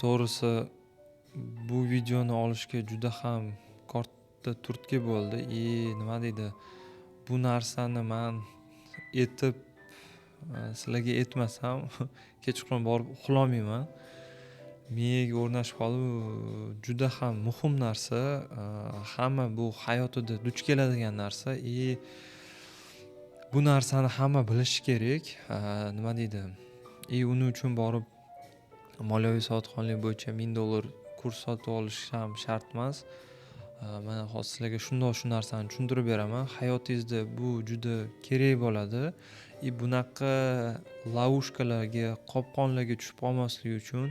To'g'risi, bu videoni olishga juda ham katta turtki bo'ldi. И nima deydi, bu narsani man aytib, sizlarga aytmasam, kechqurun borib uxlolmayman. Miyaga o'rnashib qoldi. Bu juda ham muhim narsa, hamma bu hayotida duch keladigan narsa и bu narsani hamma bilishi kerak. Nima deydi, и uning uchun borib moliyaviy savodxonlik bo'yicha $1000 kurs sotib olish ham shart emas. Mana hozir sizlarga shundoq shu narsani tushuntirib beraman. Hayotingizda bu juda kerak bo'ladi. И bunaqa ловушка larga, qopqonlarga tushib qolmaslik uchun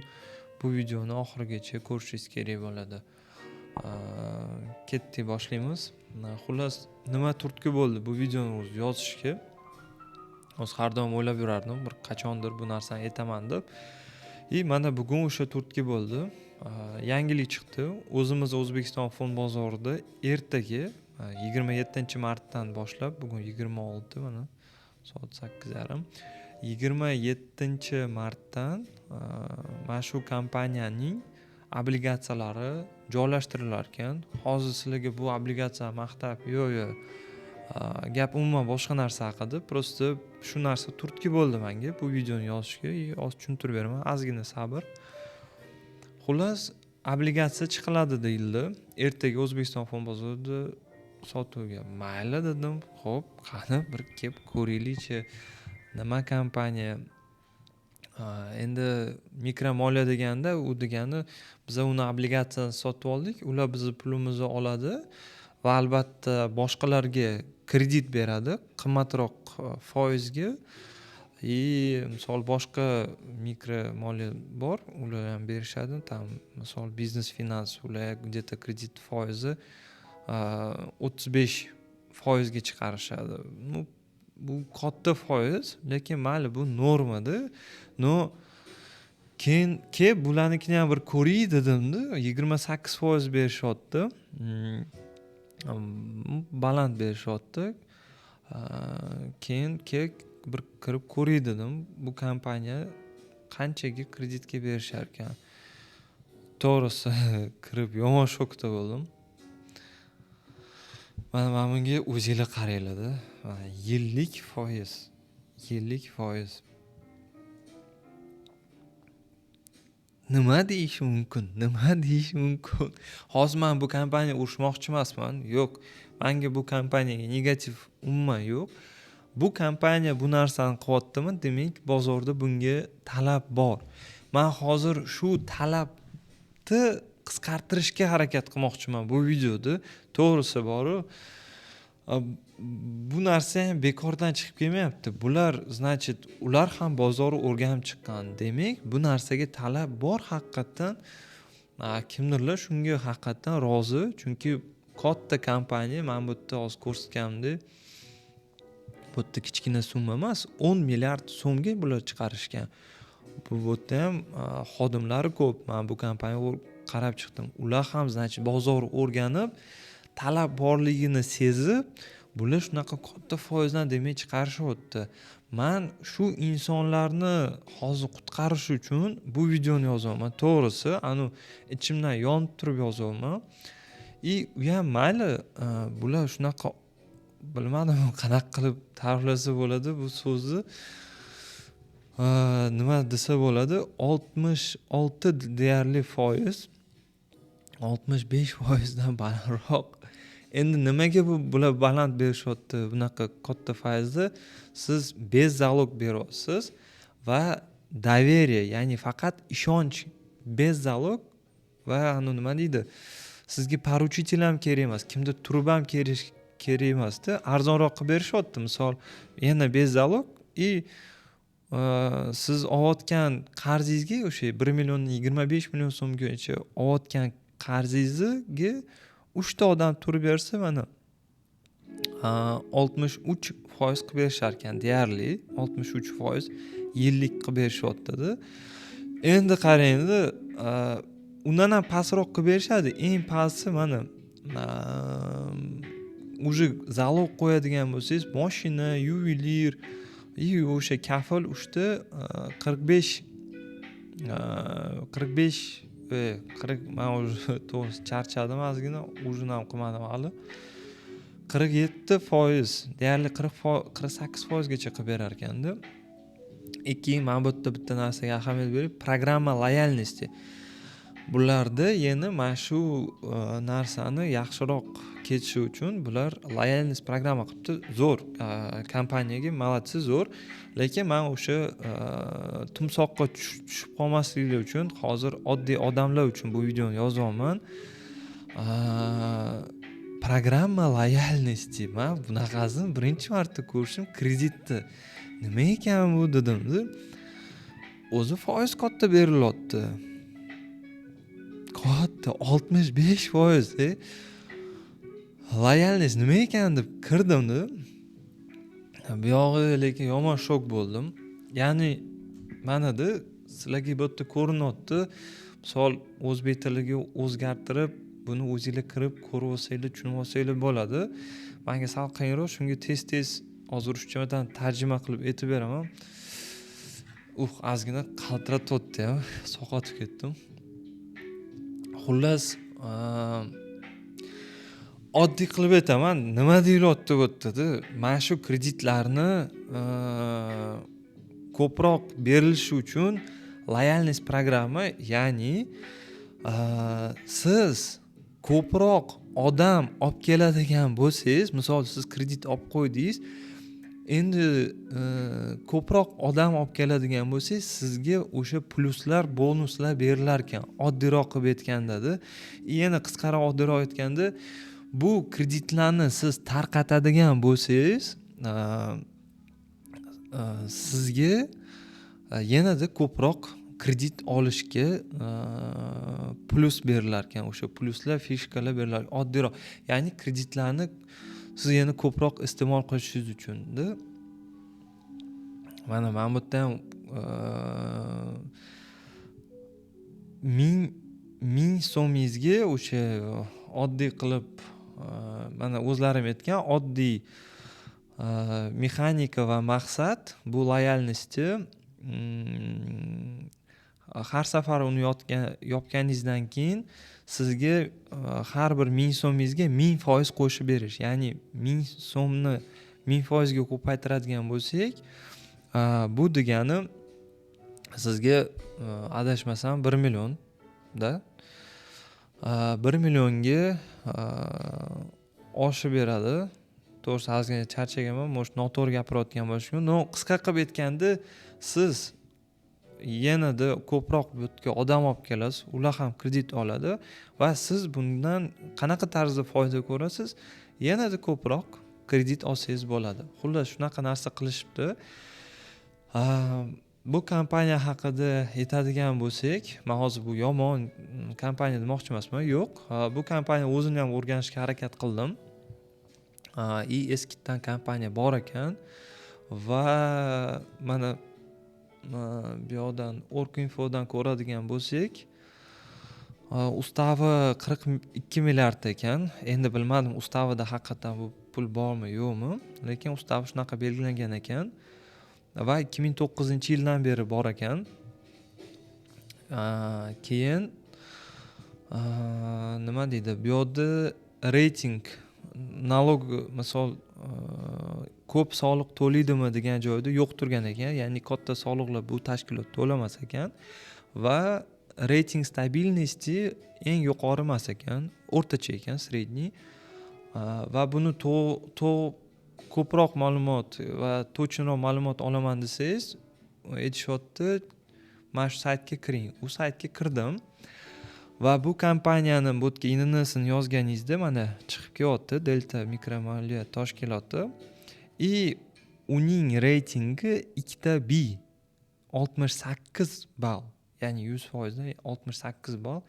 bu videoni oxirigacha ko'rishingiz kerak bo'ladi. Ketdik, boshlaymiz. Xullas, nima turtki bo'ldi bu videoni o'zi yozishga? Hozir har doim o'ylab yurardim, bir qachondir bu narsani aytaman deb. И mana bugun o'sha turtki bo'ldi. Yangilik chiqdi. O'zimiz O'zbekiston fond bozorida ertaga, 27-martdan boshlab, bugun 26, mana soat 8:30. 27-martdan mana shu kompaniyaning obligatsiyalari joylashtirilar ekan. Hozir sizlarga bu obligatsiya maqtab, yo'q, yo'q. Gap umuman boshqa narsa haqida. Просто shu narsa turtki bo'ldi menga bu videoni yozishga. Hozir tushuntirib beraman. Ozgina sabr. Xullas, obligatsiya chiqiladi deyildi. Ertaga O'zbekiston fond bozorida sotuvga. Mayli dedim. Xo'p, qani bir kelib ko'raylikchi. Nima kompaniya? Endi mikromoliya deganda, u degani biza uni obligatsiyani sotib oldik, ular bizni pulimizni oladi va albatta boshqalarga kredit beradi qimmatroq foizga. И misol, boshqa mikromoliya bor, ular ham berishadi. Там, misol, biznes finans, ular где-то kredit foizi 35%ga chiqarishadi. Ну, bu katta foiz, lekin mayli, bu normada. Но keyin kelib bularnikini ham bir ko'ray dedimda, 28% berishyapti. Baland berishyapti. Keyin kelib bir kirib ko'ray dedim, bu kompaniya qanchaga kreditga berishar ekan. To'g'risi, kirib yomon shokda bo'ldim. Mana bunga o'zinglar qaranglarda. Mana yillik foiz, yillik foiz. Nima deyish mumkin? Nima deyish mumkin? Hozir man bu kompaniyaga urushmoqchi emasman. Yo'q, manga bu kompaniyaga negativ umuman yo'q. Bu kompaniya bu narsani qilyaptimi, demak, bozorda bunga talab bor. Man hozir shu talabni qisqartirishga harakat qilmoqchiman bu videoda. To'g'risi boru, bu narsa ham bekordan chiqib kelmayapti. Bular, значит, ular ham bozorni o'rganib chiqqan. Demak, bu narsaga talab bor haqiqatdan. Kimdirlar shunga haqiqatdan rozi, chunki katta kompaniya, mana bu yerda hozir ko'rsatganimdek, bu yerda kichkina summa emas, 10 milliard so'mga bular chiqarishgan. Bu yerda ham xodimlari ko'p. Man bu kompaniyaga qarab chiqdim. Ular ham, значит, bozorni o'rganib, talab borligini sezib, bular shunaqa katta foizdan, demak, chiqarishyapti. Man shu insonlarni hozir qutqarish uchun bu videoni yozyapman. To'g'risi, anu ichimdan yonib turib yozyapman. И u ham mayli, bular shunaqa, bilmadim, qanaqa qilib ta'riflasa bo'ladi bu so'zni. Nima desa bo'ladi? 66 deyarli foiz, 65% dan balandroq. Endi nimaga bu bular baland berishyapti bunaqa katta foizni? Siz без залог beryapsiz va доверие, ya'ni faqat ishonch, без залог va anu nima deydi? Sizga поручитель ham kerak emas, kimdir turib ham kerak emasda, arzonroq qilib berishyapti. Misol, yana без залог и siz olayotgan qarzingizga, o'sha 1 million, 25 million so'mgacha olayotgan qarzingizga uchta odam turib bersa, mana 63% qilib berishar ekan, deyarli 63% yillik qilib berishyaptida. Endi qarangda, undan ham pastroq qilib berishadi. Eng pasti mana уже залог qo'yadigan bo'lsangiz, moshina, yuvelir и o'sha kafil uchta 45 45, 40, man уже, to'g'risi, charchadim ozgina, ужин ham qilmadim hali. 47%, deyarli 48%gacha qilib berar ekanda. И keyin mana bu yerda bitta narsaga ahamiyat berib, программа лояльности bularda yana mana shu narsani yaxshiroq ketishi uchun bular лояльность программа qilibdi. Zo'r, kompaniyaga молодцы, zo'r. Lekin man o'sha tumsoqqa tushib qolmasliklar uchun, hozir oddiy odamlar uchun bu videoni yozyapman. Программа лояльности, man bunaqasini birinchi marta ko'rishim. Kreditni nima ekan bu dedimda. O'zi foiz katta berilyapti, katta, 65%. Лояльность nima ekan deb kirdimda buyog'i, lekin yomon shok bo'ldim. Ya'ni manada sizlarga bu yerda ko'rinyapti, misol, o'zbek tiliga o'zgartirib, buni o'zinglar kirib ko'rib olsanglar, tushunib olsanglar bo'ladi. Manga sal qiyinroq, shunga tez tez hozir ruschadan tarjima qilib aytib beraman. Ozgina qaltiratyapti ham, sovqotib ketdim. Xullas, oddiy qilib aytaman, nima deyilyapti bu yerdada. Mana shu kreditlarni ko'proq berilishi uchun лояльность программа, ya'ni siz ko'proq odam olib keladigan bo'lsangiz, misol, siz kredit olib qo'ydingiz, endi ko'proq odam olib keladigan bo'lsangiz, sizga o'sha plyuslar, bonuslar berilar ekan, oddiyroq qilib aytgandada. Yana qisqaroq, oddiyroq aytganda, bu kreditlarni siz tarqatadigan bo'lsangiz, sizga yanada ko'proq kredit olishga plyus berilar ekan, o'sha plyuslar, фишка lar berilar, oddiyroq. Ya'ni kreditlarni siz yana ko'proq iste'mol qilishingiz uchunda. Mana bu yerda ham 1000 so'mingizga o'sha oddiy qilib, mana o'zlarim aytgan oddiy mexanika va maqsad bu лояльности, har safar uni yopganingizdan keyin sizga har bir 1000 so'mingizga 1000% qo'shib berish. Ya'ni 1000 so'mni 1000%ga ko'paytiradigan bo'lsak, bu degani sizga, adashmasam, 1 million da, 1 millionga oshib beradi. To'g'risi, ozgina charchaganman, может, noto'g'ri gapirayotgan bo'lishim mumkin, но qisqa qilib aytganda, siz yanada ko'proq bu yerga odam olib kelasiz, ular ham kredit oladi va siz bundan qanaqa tarzda foyda ko'rasiz? Yanada ko'proq kredit olsangiz bo'ladi. Xullas, shunaqa narsa qilishibdi. Bu kompaniya haqida aytadigan bo'lsak, man hozir bu yomon kompaniya demoqchi emasman, yo'q. Bu kompaniya o'zini ham o'rganishga harakat qildim и eskidan kompaniya bor ekan va mana bu yoqdan, Org-infodan ko'radigan bo'lsak, устави 42 milliard ekan. Endi bilmadim, уставida haqiqatdan bu pul bormi, yo'qmi, lekin устави shunaqa belgilangan ekan va 2009-yildan beri bor ekan. Keyin nima deydi bu yoqda? Reyting налог, misol, ko'p soliq to'laydimi degan joyda yo'q turgan ekan, ya'ni katta soliqlar bu tashkilot to'lamas ekan va reyting стабильности eng yuqori emas ekan, o'rtacha ekan, средний. Va buni ko'proq ma'lumot va точный roq ma'lumot olaman desangiz, aytishyapti, mana shu saytga kiring. U saytga kirdim va bu kompaniyani bu yerga ИНН sini yozganingizda, mana chiqib kelyapti, Delta mikromoliya tashkiloti, и uning reytingi ikkita B, 68 ball, ya'ni 100%dan 68 ball,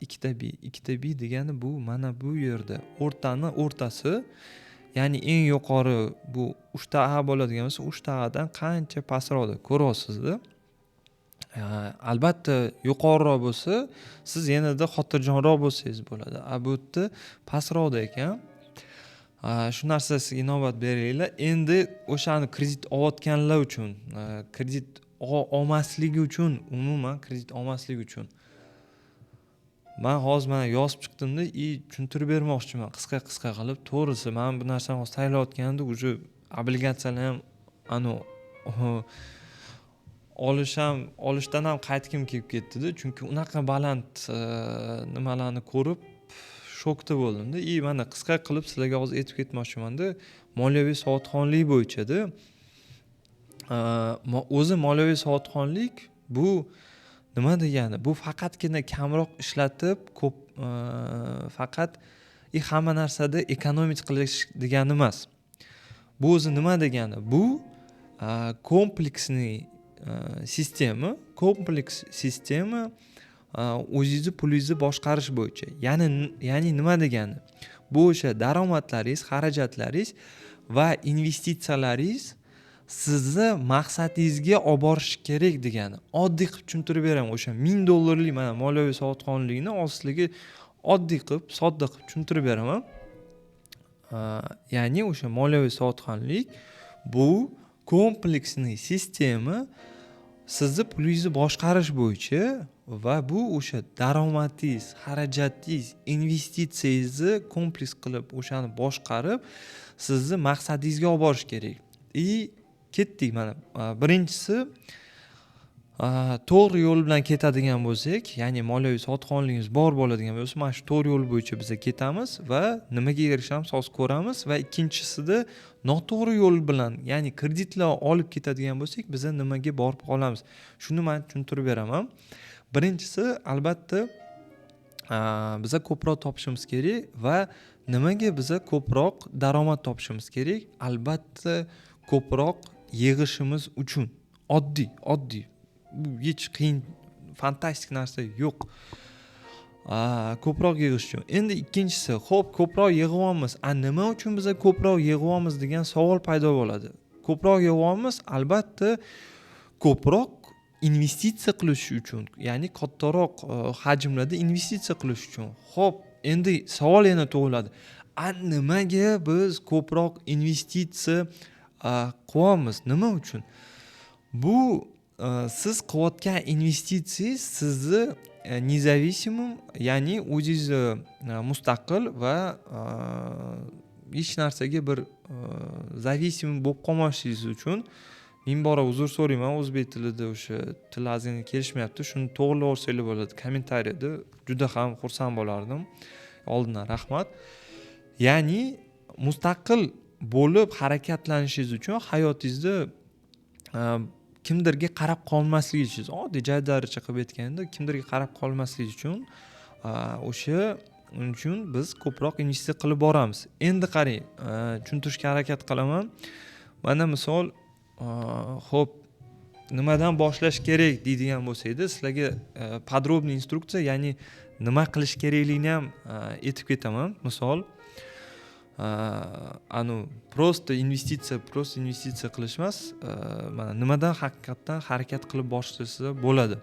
ikkita B. Ikkita B degani bu mana bu yerda o'rtani o'rtasi, ya'ni eng yuqori bu uchta A bo'ladigan bo'lsa, uchta Adan qancha pastroqda, ko'ryapsizda. Albatta, yuqoriroq bo'lsa, siz yanada xotirjamroq bo'lsangiz bo'ladi, a bu yerda pastroqda ekan. Shu narsasiga inobat beringlar. Endi o'shani kredit olayotganlar uchun, kredit Olmasligi uchun, umuman kredit olmasligi uchun. Man hozir mana yozib chiqdimda и tushuntirib bermoqchiman qisqa qisqa qilib. To'g'risi, man bu narsani hozir tayyorlayotganimda уже obligatsiyalar ham anavi olish ham, olishdan ham qaytgim kelib ketdida, chunki unaqa baland nimalarni ko'rib shokda bo'ldimda. И mana qisqa qilib sizlarga hozir aytib ketmoqchimanda moliyaviy savodxonlik bo'yichada. O'zi moliyaviy savodxonlik bu nima degani? Bu faqatgina kamroq ishlatib, ko'p faqat и hamma narsada экономить qilish degani emas. Bu o'zi nima degani? Bu комплексный система, kompleks sistema o'zingizni pulingizni boshqarish bo'yicha. Ya'ni nima degani? Bu o'sha daromadlaringiz, xarajatlaringiz va investitsiyalaringiz sizni maqsadingizga olib borishi kerak degani. Oddiy qilib tushuntirib beraman. O'sha 1000 dollarlik mana moliyaviy savodxonlikni hozir sizlarga oddiy qilib, sodda qilib tushuntirib beraman. Ya'ni o'sha moliyaviy savodxonlik bu комплексный система sizni pulingizni boshqarish bo'yicha va bu o'sha daromadingiz, xarajatingiz, investitsiyangizni kompleks qilib, o'shani boshqarib, sizni maqsadingizga olib borish kerak. И ketdik mana. Birinchisi, to'g'ri yo'l bilan ketadigan bo'lsak, ya'ni moliyaviy savodxonligimiz bor bo'ladigan bo'lsa, mana shu to'g'ri yo'l bo'yicha biza ketamiz va nimaga erishamiz, hozir ko'ramiz. Va ikkinchisida noto'g'ri yo'l bilan, ya'ni kreditlar olib ketadigan bo'lsak, biza nimaga borib qolamiz, shuni man tushuntirib beraman. Birinchisi, albatta, biza ko'proq topishimiz kerak. Va nimaga biza ko'proq daromad topishimiz kerak? Albatta, ko'proq yig'ishimiz uchun. Oddiy, oddiy, bu hech qiyin, fantastik narsa yo'q. Ko'proq yig'ish uchun. Endi ikkinchisi, ho'p, ko'proq yig'yapmiz, a nima uchun biza ko'proq yig'yapmiz degan savol paydo bo'ladi. Ko'proq yig'yapmiz, albatta, ko'proq investitsiya qilish uchun, ya'ni kattaroq hajmlarda investitsiya qilish uchun. Ho'p, endi savol yana tug'iladi: a nimaga biz ko'proq investitsiya qilyapmiz, nima uchun? Bu siz qilayotgan investitsiyangiz sizni независимым, ya'ni o'zingizni mustaqil va hech narsaga bir зависимый bo'lib qolmasligingiz uchun. Ming bora uzr so'rayman, o'zbek tilida o'sha til ozgina kelishmayapti, shuni to'g'irlab yuborsanglar bo'ladi kommentariyada, juda ham xursand bo'lardim, oldindan rahmat. Ya'ni mustaqil bo'lib harakatlanishingiz uchun, hayotingizda kimdirga qarab qolmasligingiz uchun, oddiy jaydaricha qilib aytganda, kimdirga qarab qolmaslik uchun, o'sha uning uchun biz ko'proq investitsiya qilib boramiz. Endi qarang, tushuntirishga harakat qilaman. Mana misol, ho'p, nimadan boshlash kerak deydigan bo'lsangda, sizlarga подробный instruksiya, ya'ni nima qilish kerakligini ham aytib ketaman. Misol, anu просто investitsiya, просто investitsiya qilish emas, mana nimadan haqiqatdan harakat qilib boshlasa bo'ladi.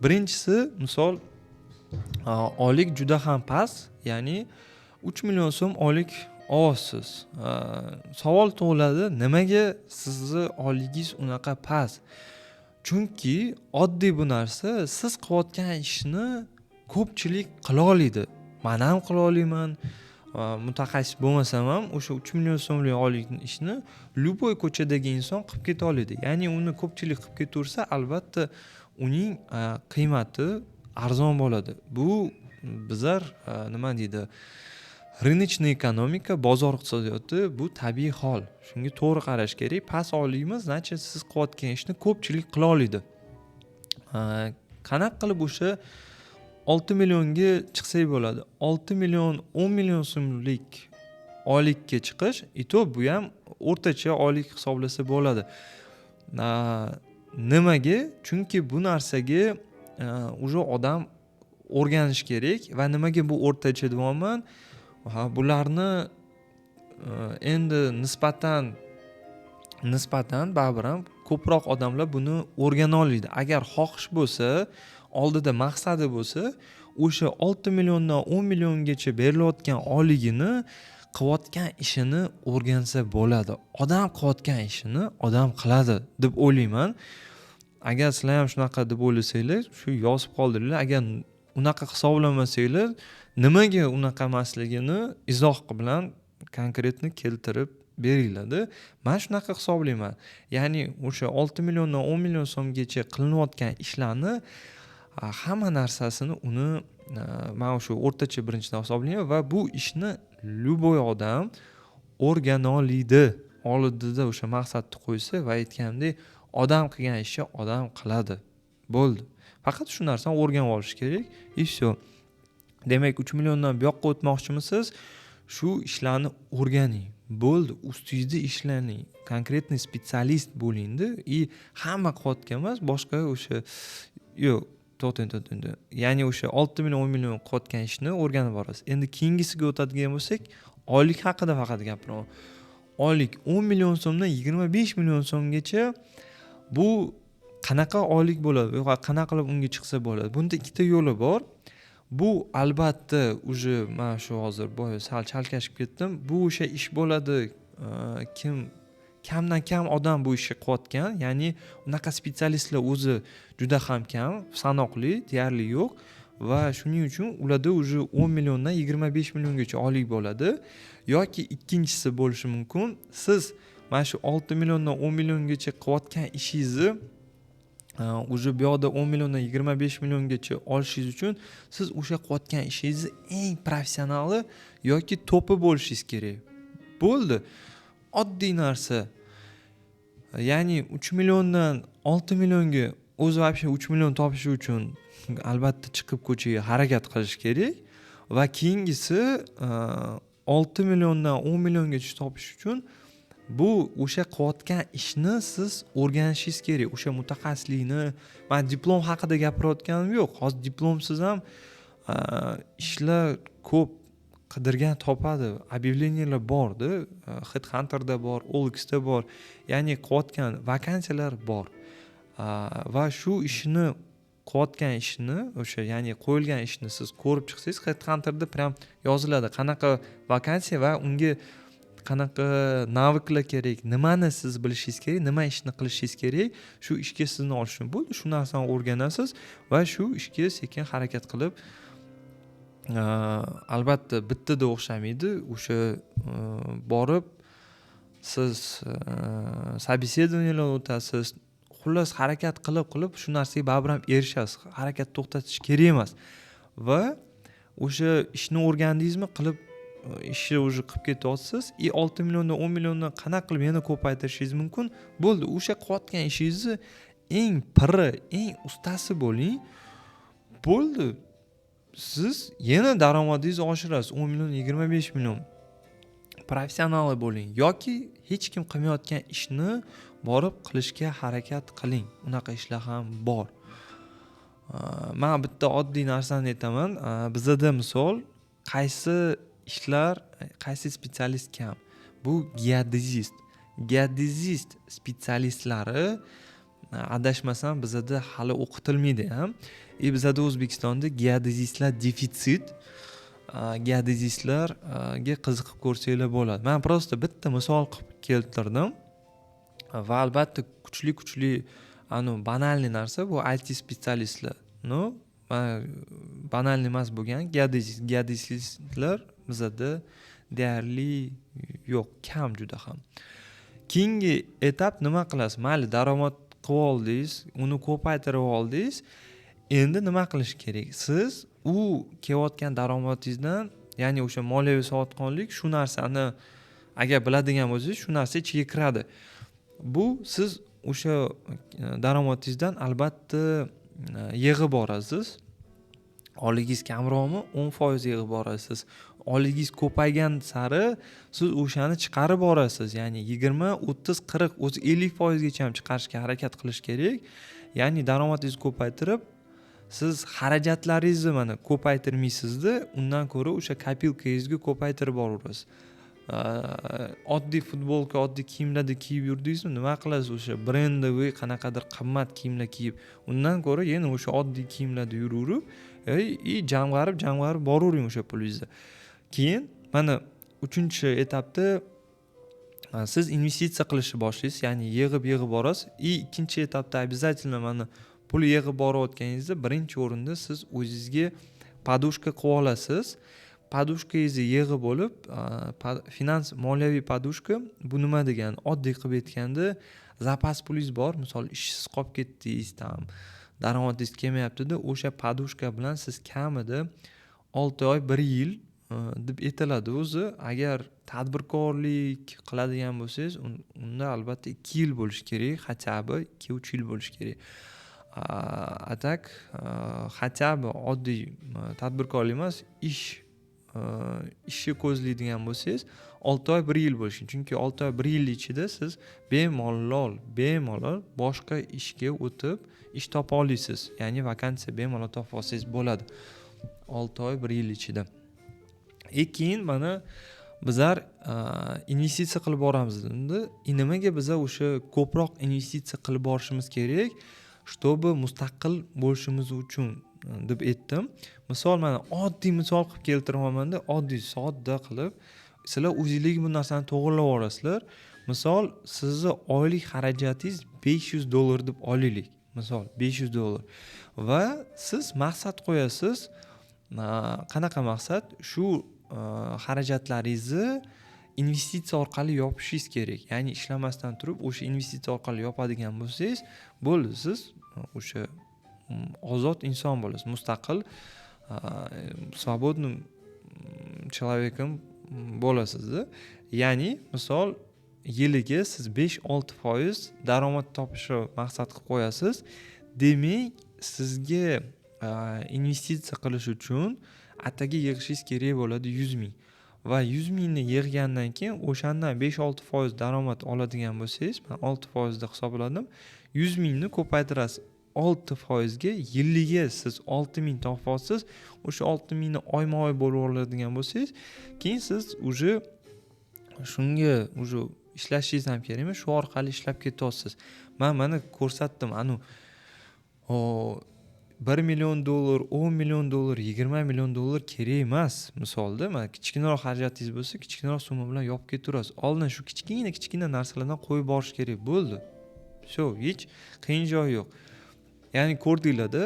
Birinchisi, misol, oylik juda ham past, ya'ni 3 million so'm oylik olyapsiz. Savol tug'iladi: nimaga sizni oyligingiz unaqa past? Chunki oddiy bu narsa, siz qilayotgan ishni ko'pchilik qila oladi, man ham qila olaman. Mutaxassis bo'lmasam ham, o'sha 3 million so'mlik oylik ishni любой ko'chadagi inson qilib keta oladi. Ya'ni uni ko'pchilik qilib ketaversa, albatta, uning qiymati arzon bo'ladi. Bu bizlar, nima deydi, рыночный экономика, bozor iqtisodiyoti, bu tabiiy hol, shunga to'g'ri qarash kerak. Past oylikmi, значит, siz qilayotgan ishni ko'pchilik qila oladi. Qanaqa qilib o'sha 6 millionga chiqsak bo'ladi? 6 million, 10 million so'mlik oylikka chiqish, и то bu ham o'rtacha oylik hisoblasa bo'ladi. Nimaga? Chunki bu narsaga уже odam o'rganishi kerak. Va nimaga bu o'rtacha deyapman? Ha, bularni endi nisbatan baribir ham ko'proq odamlar buni o'rgana oladi. Agar xohish bo'lsa, oldida maqsadi bo'lsa, o'sha 6 milliondan 10 milliongacha berilayotgan oyligini qilayotgan ishini o'rgansa bo'ladi. Odam qilayotgan ishini odam qiladi deb o'ylayman. Agar sizlar ham shunaqa deb o'ylasanglar, shu yozib qoldiringlar. Agar unaqa hisoblamasanglar, nimaga unaqa emasligini izoh bilan конкретно keltirib beringlarda. Man shunaqa hisoblayman, ya'ni o'sha 6 milliondan 10 million so'mgacha qilinayotgan ishlarni hamma narsasini uni man o'sha o'rtacha birinchidan hisoblayman va bu ishni любой odam o'rganoliydi oldida o'sha maqsadni qo'ysa va aytganimdek, odam qilgan ishni odam qiladi, bo'ldi. Faqat shu narsani o'rganib olish kerak, и все. Demak, 3 milliondan bu yoqqa o'tmoqchimisiz, shu ishlarni o'rganing, bo'ldi, ustingizda ishlaning, конкретный специалист bo'lingda. И hamma qilayotgan emas, boshqa o'sha, yo'q, to'xtang, to'xtang, ya'ni o'sha 6 million, 10 million qilayotgan ishni o'rganib borasiz. Endi keyingisiga o'tadigan bo'lsak, oylik haqida faqat gapiraman. Oylik 10 million so'mdan 25 million so'mgacha, bu qanaqa oylik bo'ladi va qanaqa qilib unga chiqsa bo'ladi? Bunda ikkita yo'li bor. Bu albatta уже mana shu hozir boya sal chalkashib ketdim. Bu o'sha ish bo'ladi, kim kamdan kam odam bu ishni qilayotgan, ya'ni unaqa специалист lar o'zi juda ham kam, sanoqli, deyarli yo'q va shuning uchun ularda уже 10 milliondan 25 milliongacha oylik bo'ladi. Yoki ikkinchisi bo'lishi mumkin: siz mana shu 6 milliondan 10 milliongacha qilayotgan ishingizni уже bu yoqda 10 milliondan 25 milliongacha olishingiz uchun siz o'sha qilayotgan ishingizni eng professionali yoki topi bo'lishingiz kerak, bo'ldi. Oddiy narsa. Ya'ni 3 milliondan 6 millionga o'zi вообще 3 million topish uchun albatta chiqib ko'chaga harakat qilish kerak va keyingisi 6 milliondan 10 milliongacha topish uchun bu o'sha qilayotgan ishni siz o'rganishingiz kerak, o'sha mutaxassislikni. Man diplom haqida gapirayotganim yo'q hozir, diplomsiz ham ishlar ko'p, qidirgan topadi, объявления lar borda, HeadHunterda bor, OLXda bor, ya'ni qilayotgan vakansiyalar bor va shu ishni qilayotgan ishni o'sha, ya'ni qo'yilgan ishni siz ko'rib chiqsangiz, HeadHunterda прям yoziladi qanaqa vakansiya va unga qanaqa навык lar kerak, nimani siz bilishingiz kerak, nima ishni qilishingiz kerak shu ishga sizni olish uchun. Bo'ldi, shu narsani o'rganasiz va shu ishga sekin harakat qilib, albatta bittada o'xshamaydi, o'sha borib siz собеседования lardan o'tasiz, xullas harakat qilib qilib shu narsaga baribir ham erishasiz, harakat to'xtatish kerak emas. Va o'sha ishni o'rgandingizmi, qilib ishni уже qilib ketyapsiz и 6 milliondan 10 milliondan qanaqa qilib yana ko'paytirishingiz mumkin? Bo'ldi, o'sha qilayotgan ishingizni eng piri, eng ustasi bo'ling, bo'ldi. Siz yana daromadingizni oshirasiz, 10 million, 25 million. Professionali bo'ling yoki hech kim qilmayotgan ishni borib qilishga harakat qiling, unaqa ishlar ham bor. Man bitta oddiy narsani aytaman: bizada misol qaysi ishlar, qaysi специалист kam? Bu geodezist. Geodezist специалист lari, adashmasam, bizada hali o'qitilmaydi ham. И bizada O'zbekistonda geodezistlar defitsit. Geodezistlarga qiziqib ko'rsanglar bo'ladi. Man просто bitta misol qilib keltirdim va albatta kuchli kuchli anavi банальный narsa bu IT специалист lar. Но банальный emas bo'lgan geodezist. Geodezistlar bizada deyarli yo'q, kam juda ham. Keyingi etap nima qilasiz? Mayli, daromad qilib oldingiz, uni ko'paytirib oldingiz, endi nima qilish kerak? Siz u kelayotgan daromadingizdan, ya'ni o'sha moliyaviy savodxonlik, shu narsani agar biladigan bo'lsangiz, shu narsa ichiga kiradi. Bu siz o'sha daromadingizdan albatta yig'ib borasiz. Oyligingiz kamroqmi, 10% yig'ib borasiz. Oyligingiz ko'paygan sari siz o'shani chiqarib borasiz, ya'ni 20, 30, 40, o'zi 50%gacha ham chiqarishga harakat qilish kerak. Ya'ni daromadingizni ko'paytirib, siz xarajatlaringizni mana ko'paytirmaysizda, undan ko'ra o'sha копилка ngizga ko'paytirib boraverasiz. Oddiy futbolka, oddiy kiyimlarda kiyib yurdingizmi, nima qilasiz o'sha брендовый qanaqadir qimmat kiyimlar kiyib? Undan ko'ra yana o'sha oddiy kiyimlarda yuraverib и jamg'arib jamg'arib boravering o'sha pulingizni. Keyin mana uchinchi etapda Siz investitsiya qilishni boshlaysiz, ya'ni yig'ib yig'ib borasiz. И ikkinchi etapda обязательно mana pul yig'ib borayotganingizda birinchi o'rinda siz o'zingizga подушка qilib olasiz. Подушка ngizni yig'ib bo'lib, finans, moliyaviy подушка bu nima degani? Oddiy qilib aytganda, zapas pulingiz bor, misol, ishsiz qolib ketdingiz, там daromadingiz kelmayaptida, o'sha подушка bilan siz kamida 6 oy, bir yil deb aytiladi o'zi. Agar tadbirkorlik qiladigan bo'lsangiz, unda albatta 2 yil bo'lishi kerak, хотя бы 2-3 yil bo'lishi kerak. А так хотя бы oddiy tadbirkorlik emas, ishni ko'zlaydigan bo'lsangiz, 6 oy, bir yil bo'lishi, chunki 6 oy, bir yil ichida siz bemalol boshqa ishga o'tib, ish topa olasiz, ya'ni vakansiya bemalol topib olsangiz bo'ladi 6 oy, bir yil ichida. И keyin mana bizlar investitsiya qilib boramiz endi. И nimaga biza o'sha ko'proq investitsiya qilib borishimiz kerak? Чтобы mustaqil bo'lishimiz uchun deb aytdim. Misol, mana oddiy misol qilib keltiryapmanda, oddiy, sodda qilib, sizlar o'zinglarga bu narsani to'g'irlab olasizlar. Misol, sizni oylik xarajatingiz 500 dollar deb olaylik, misol, 500 dollar, va siz maqsad qo'yasiz. Qanaqa maqsad? Shu xarajatlaringizni investitsiya orqali yopishingiz kerak, ya'ni ishlamasdan turib o'sha investitsiya orqali yopadigan bo'lsangiz, bo'ldi, siz o'sha ozod inson bo'lasiz, mustaqil, свободным человеком bo'lasizda. Ya'ni misol, yiliga siz 5-6% daromad topishni maqsad qilib qo'yasiz. Demak, sizga investitsiya qilish uchun atigi yig'ishingiz kerak bo'ladi 100 000. Va 100 000ni yig'gandan keyin o'shandan 5-6% daromad oladigan bo'lsangiz, man 6% deb hisobladim, 100 000ni ko'paytirasiz 6%ga, yiliga siz 6000 topyapsiz. O'sha 6000ni oyma oy bo'lib oladigan bo'lsangiz, keyin siz уже shunga уже ishlashingiz ham kerak emas, shu orqali ishlab ketyapsiz. Man mana ko'rsatdim, anavi 1 million dollar, 10 million dollar, 20 million dollar kerak emas. Misolda, mana kichkinaroq xarajatingiz bo'lsa, kichkinaroq summa bilan yopib ketaverasiz. Oldin shu kichkina kichkina narsalardan qo'yib borish kerak, bo'ldi, все, hech qiyin joyi yo'q. Ya'ni ko'rdinglarda,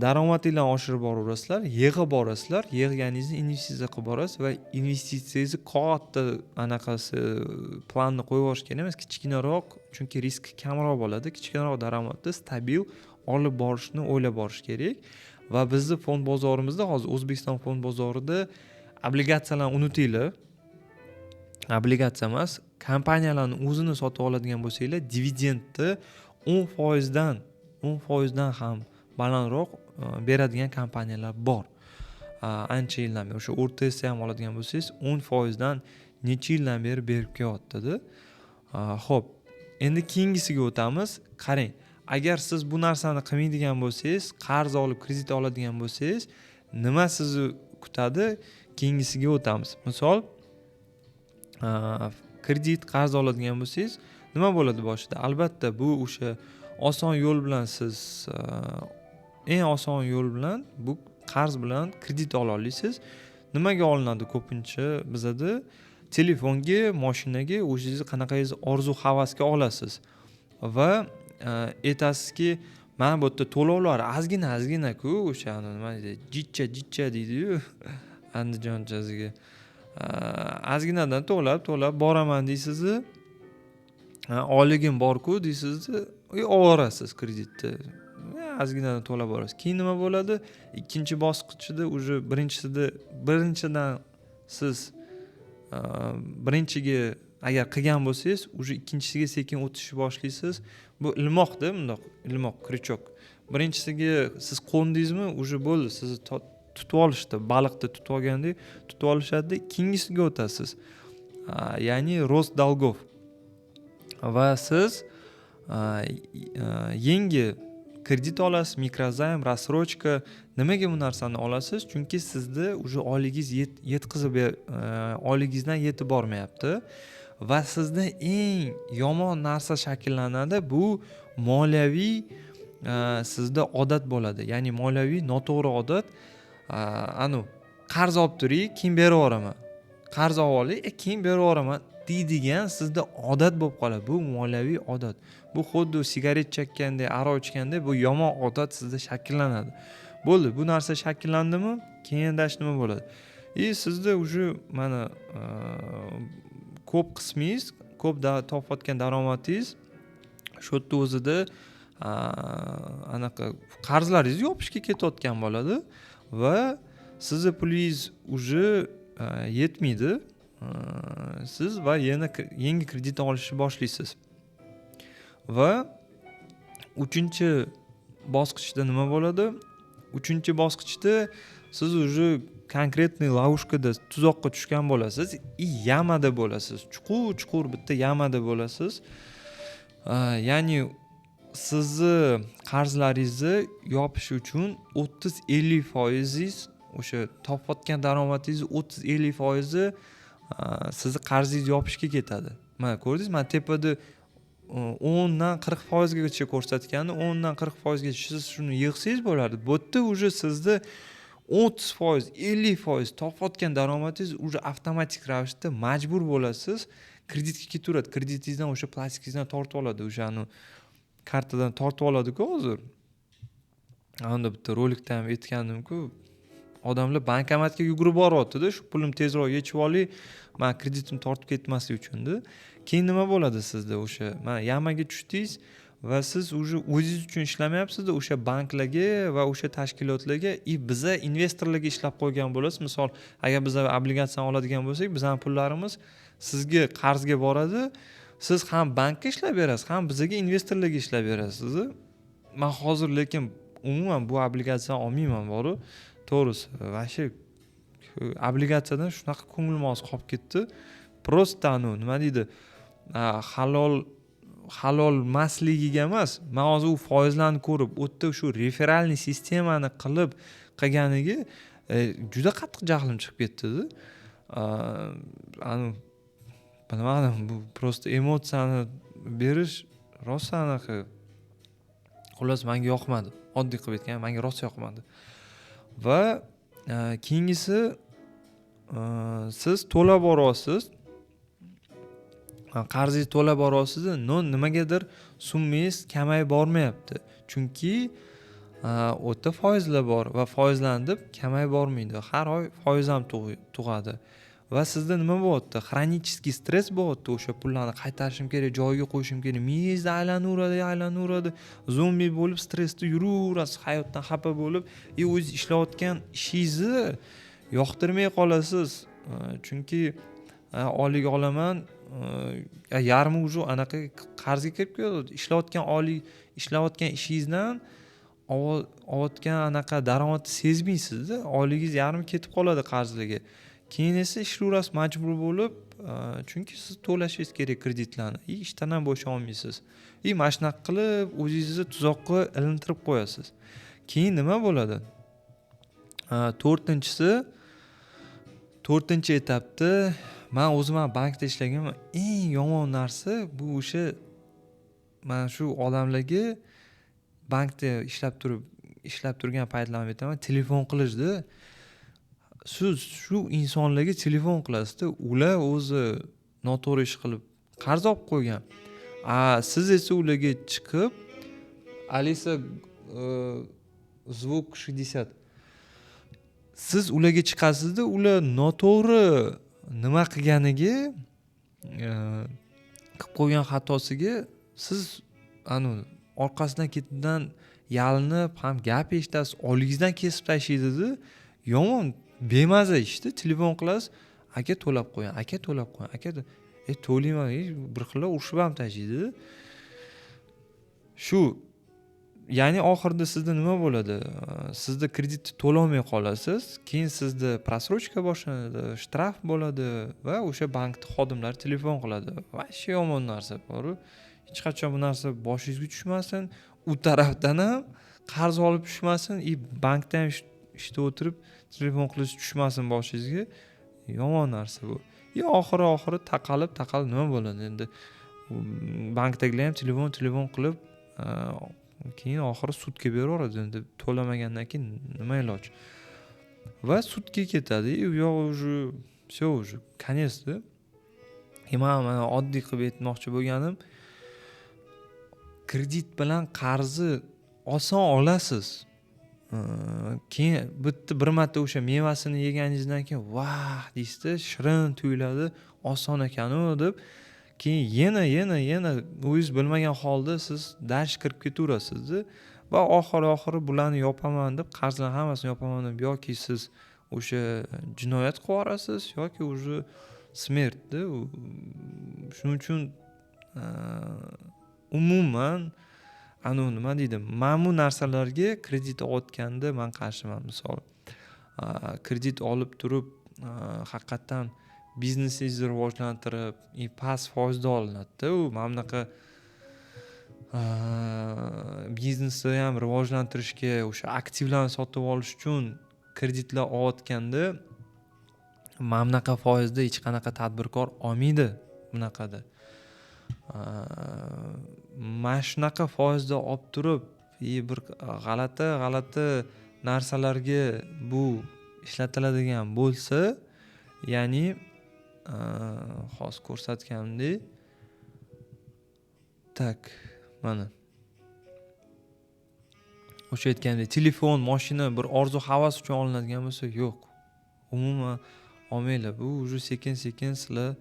daromadinglarni oshirib boraverasizlar, yig'ib borasizlar, yig'ganingizni investitsiya qilib borasiz. Va investitsiyangizni katta anaqasi planni qo'yib yuborish kerak emas, kichkinaroq, chunki risk kamroq bo'ladi. Kichkinaroq daromadni stabil olib borishni o'ylab borish kerak. Va bizni fond bozorimizda hozir, O'zbekiston fond bozorida obligatsiyalarni unutinglar, obligatsiya emas, kompaniyalarni o'zini sotib oladigan bo'lsanglar, dividendni 10%dan, 10%dan ham balandroq beradigan kompaniyalar bor ancha yildan beri. O'sha ORTSni ham oladigan bo'lsangiz, 10%dan necha yildan beri berib kelyaptida. Ho'p, endi keyingisiga o'tamiz. Qarang, agar siz bu narsani qilmaydigan bo'lsangiz, qarz olib, kredit oladigan bo'lsangiz, nima sizni kutadi? Keyingisiga o'tamiz. Misol, kredit, qarz oladigan bo'lsangiz, nima bo'ladi boshida? Albatta, bu o'sha oson yo'l bilan, siz eng oson yo'l bilan bu qarz bilan kredit ola olasiz. Nimaga olinadi ko'pincha bizada? Telefonga, moshinaga, o'zingizni qanaqangiz orzu havasga olasiz va aytasizki, mana bu yerda to'lovlar ozgina ozginaku, o'sha nima deydi, jichcha jichcha deydiyu andijonchasiga, ozginadan to'lab to'lab boraman deysizu, oyligim borku deysizda, и olaverasiz kreditni, ozginadan to'lab borasiz. Keyin nima bo'ladi ikkinchi bosqichida? Уже birinchisida, birinchidan siz birinchiga agar qilgan bo'lsangiz, уже ikkinchisiga sekin o'tishni boshlaysiz. Bu ilmoqda, bundoq ilmoq, крючок. Birinchisiga siz qo'ndingizmi, уже bo'ldi, sizni tutib olishdi, baliqni tutib olgandek tutib olishadida, keyingisiga o'tasiz, ya'ni рост долгов. Va siz yangi kredit olasiz, микрозайм, рассрочка. Nimaga bu narsani olasiz? Chunki sizni уже oyligingiz yetkazib, oyligingizdan yetib bormayapti. Va sizda eng yomon narsa shakllanadi, bu moliyaviy sizda odat bo'ladi, ya'ni moliyaviy noto'g'ri odat. Anavi qarz olib turing, keyin berib yuboraman, qarz olib olay, keyin berib yuboraman. Deydigan sizda odat bo'lib qoladi. Bu moliyaviy odat. Bu xuddi sigaret chekkandek, aroq ichgandek, bu yomon odat sizda shakllanadi. Bo'ldi, bu narsa shakllandimi, keyin дальше nima bo'ladi? И sizda уже mana ko'p qismingiz, ko'p topayotgan daromadingiz shu yerda o'zida anaqa qarzlaringizni yopishga ketayotgan bo'ladi va sizni pulingiz уже yetmaydi. Siz va yana yangi kredit olishni boshlaysiz. Va uchinchi bosqichda nima bo'ladi? Uchinchi bosqichda siz уже конкретный ловушка da, tuzoqqa tushgan bo'lasiz и яма da bo'lasiz, chuqur chuqur bitta яма da bo'lasiz. Ya'ni sizni qarzlaringizni yopish uchun 30-50 foizingiz, o'sha topayotgan daromadingizni 30-50 foizi sizni qarzingizni yopishga ketadi. Mana, ko'rdingiz, mana tepada 10dan 40 foizgacha ko'rsatgani, 10dan 40 foizgacha siz shuni yig'sangiz bo'lardi. Bu yerda уже sizni 30%, 50% topayotgan daromadingiz уже avtomatik ravishda majbur bo'lasiz, kreditga ketaveradi. Kreditingizdan, o'sha plastikingizdan tortib oladi, o'shani kartadan tortib oladiku. Hozir unda bitta rolikda ham aytgandimku, odamlar bankomatga yugurib boryaptida, shu pulimni tezroq yechib olay, man kreditim tortib ketmaslik uchunda. Keyin nima bo'ladi sizda? O'sha mana яма ga tushdingiz va siz уже o'zingiz uchun ishlamayapsizda, o'sha banklarga va o'sha tashkilotlarga и biza investorlarga ishlab qo'ygan bo'lasiz. Misol, agar biza obligatsiyani oladigan bo'lsak, bizani pullarimiz sizga qarzga boradi. Siz ham bankka ishlab berasiz, ham bizaga, investorlarga ishlab berasiz. Man hozir lekin umuman bu obligatsiyani olmayman boru, to'g'risi. Вообще obligatsiyadan shunaqa ko'nglim hozir qolib ketdi. Просто anavi, nima deydi, halol halol emasligiga emas, man hozir u foizlarni ko'rib, u yerda shu реферальный sistemani qilib qilganiga juda qattiq jahlim chiqib ketdida. Anavi, bilmadim, bu просто emotsiyani berish rosa anaqa. Xullas, manga yoqmadi, oddiy qilib aytganda, manga rosa yoqmadi. Va keyingisi, siz to'lab boryapsiz, qarzingizni to'lab boryapsiz, но nimagadir summangiz kamayib bormayapti, chunki u yerda foizlar bor va foizlarni deb kamayib bormaydi, har oy foiz ham tug'adi. Va sizda nima bo'lyapti? Хронический stress bo'lyapti. O'sha pullarni qaytarishim kerak, joyiga qo'yishim kerak, miyangizda aylanaveradi, aylanaveradi, zombi bo'lib stressda yuraverasiz, hayotdan xafa bo'lib и o'zingiz ishlayotgan ishingizni yoqtirmay qolasiz, chunki oylik olaman, yarmi уже anaqa qarzga kirib ketadi. Ishlayotgan oylik, ishlayotgan ishingizdan olayotgan anaqa daromadni sezmaysizda, oyligingiz yarmi ketib qoladi qarzlarga. Keyin esa ishlayverasiz majbur bo'lib, chunki siz to'lashingiz kerak kreditlarni и ishdan ham bo'shay olmaysiz. И mana shunaqa qilib o'zingizni tuzoqqa ilintirib qo'yasiz. Keyin nima bo'ladi? To'rtinchisi, to'rtinchi etapda, man o'zim ham bankda ishlaganman, eng yomon narsa bu o'sha mana shu odamlarga bankda ishlab turgan paytlarimni aytaman, telefon qilishda. Siz shu insonlarga telefon qilasizda, ular o'zi noto'g'ri ish qilib qarz olib qo'ygan, a siz esa ularga chiqib: "Alisa, звук 60". Siz ularga chiqasizda, ular noto'g'ri nima qilganiga, qilib qo'ygan xatosiga siz anavi orqasidan, ketidan yalinib ham gap eshitasiz, oldingizdan kesib tashlaydida. Yomon bemaza ishda. Telefon qilasiz: "Aka, to'lab qo'ying, aka, to'lab qo'ying, aka". "E, to'layman". E, bir xillar urishib ham tashlaydida shu. Ya'ni oxirida sizda nima bo'ladi? Sizda kreditni to'lolmay qolasiz, keyin sizda просрочка boshlanadi, shtraf bo'ladi va o'sha bankni xodimlari telefon qiladi. Вообще yomon narsa boru. Hech qachon bu narsa boshingizga tushmasin, u tarafdan ham qarz olib tushmasin и bankda ham ishda o'tirib telefon qilish tushmasin boshingizga. Yomon narsa bu. И oxiri oxiri taqalib taqalib nima bo'ladi endi? Bankdagilar ham telefon qilib, keyin oxiri sudga beraveradi endi, to'lamagandan keyin nima iloj? Va sudga ketadi и u yog'i уже все, уже конец da. Man mana oddiy qilib aytmoqchi bo'lganim, kredit bilan qarzni oson olasiz, keyin bitta bir marta o'sha mevasini yeganingizdan keyin "Vah!" deysizda, shirin tuyuladi, oson ekanu deb, keyin yana, yana, yana o'zingiz bilmagan holda siz дальше kirib ketaverasizda va oxir oxiri bularni yopaman deb, qarzlarni hammasini yopaman deb, yoki siz o'sha jinoyat qilib yuborasiz, yoki уже смерть da. Shuning uchun umuman anavi, nima deydi, mana bu narsalarga kredit olayotganda man qarshiman. Misol, kredit olib turib, haqiqatdan biznesingizni rivojlantirib и past foizda olinadida u, mana bunaqa biznesni ham rivojlantirishga, o'sha aktivlarni sotib olish uchun kreditlar olayotganda mana bunaqa foizda hech qanaqa tadbirkor olmaydi. Bunaqada, mana shunaqa foizda olib turib и bir g'alati g'alati narsalarga bu ishlatiladigan bo'lsa, ya'ni hozir ko'rsatganimdek, так, mana o'sha aytgandek, telefon, moshina bir orzu havas uchun olinadigan bo'lsa, yo'q, umuman olmanglar. Bu уже sekin sekin sizlar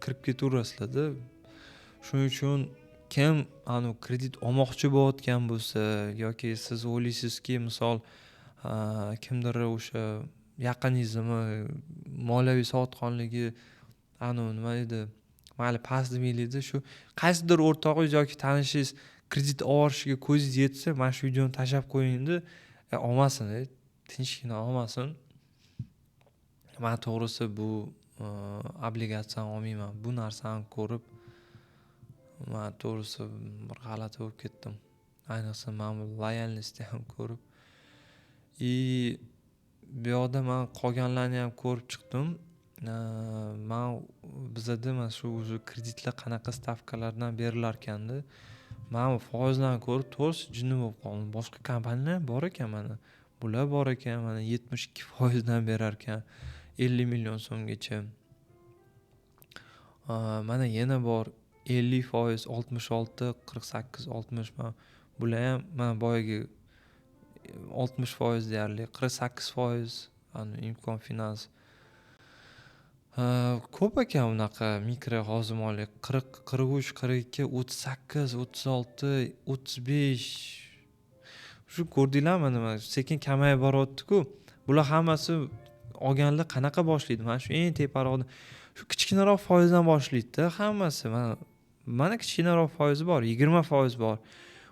kirib ketaverasizlarda. Shuning uchun kim anavi kredit olmoqchi bo'layotgan bo'lsa yoki siz o'ylaysizki, misol, kimdir o'sha yaqiningizni moliyaviy savodxonligi anavi, nima deydi, mayli, past demaylikda, shu qaysidir o'rtog'ingiz yoki tanishingiz kredit olib ko'zingiz yetsa, mana shu videoni tashlab qo'yingda, olmasin, tinchgina olmasin. Man to'g'risi bu obligatsiyani olmayman. Bu narsani ko'rib man to'g'risi bir g'alati bo'lib ketdim, ayniqsa mana bu лояльность ni ham ko'rib. И bu yoqda man qolganlarni ham ko'rib chiqdim. Man bizada mana shu уже kreditlar qanaqa stavkalardan berilarkanda, man bu foizlarni ko'rib, to'g'risi, jinni bo'lib qoldim. Boshqa kompaniyalar ham bor ekan, mana bular bor ekan, mana 72 foizdan berar ekan 50 million so'mgacha. Mana yana bor, 50%, 66, 48, 60. Mana bular ham, mana boyagi 60% deyarli, 48%, Imkon Finans. Ko'p ekan unaqa mikro hozir moliya: 40, 43, 42, 38, 36, 35. Shu ko'rdinglarmi, nima, sekin kamayib boryaptiku. Bular hammasi olganlar qanaqa boshlaydi? Mana shu eng teparoqda, shu kichkinaroq foizdan boshlaydida hammasi. Mana kichkinaroq foizi bor, 20% bor,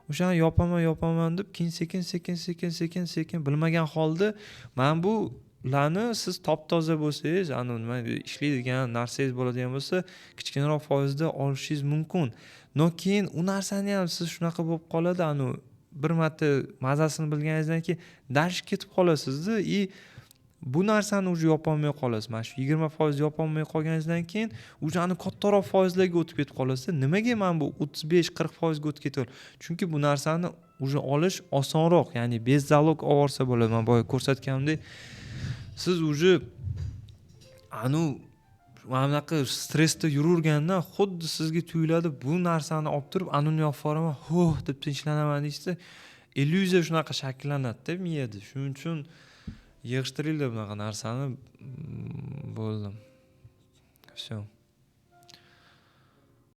o'shani yopaman, yopaman deb, keyin sekin, sekin, sekin, sekin, sekin bilmagan holda mana bularni siz top toza bo'lsangiz, anavi, nima, ishlaydigan narsangiz bo'ladigan bo'lsa, kichkinaroq foizda olishingiz mumkin. Но keyin u narsani ham siz shunaqa bo'lib qoladi, anavi bir marta mazasini bilganingizdan keyin дальше ketib qolasizda и bu narsani уже yopolmay qolasiz. Mana shu 20% yopolmay qolganingizdan keyin уже ani kattaroq foizlarga o'tib ketib qolasizda. Nimaga mana bu 35, 40 foizga o'tib ketaveradi? Chunki bu narsani уже olish osonroq, ya'ni без залог olib yuborsa bo'ladi. Man boya ko'rsatganimdek, siz уже anu mana bunaqa stressda yuravergandan xuddi sizga tuyuladi, bu narsani olib turib, anuni yopib yuboraman, "Huh" deb tinchlanaman deysizda. Illyuziya shunaqa shakllanadida miyada. Shuning uchun yig'ishtiringlar bunaqa narsani. Bo'ldi, всё.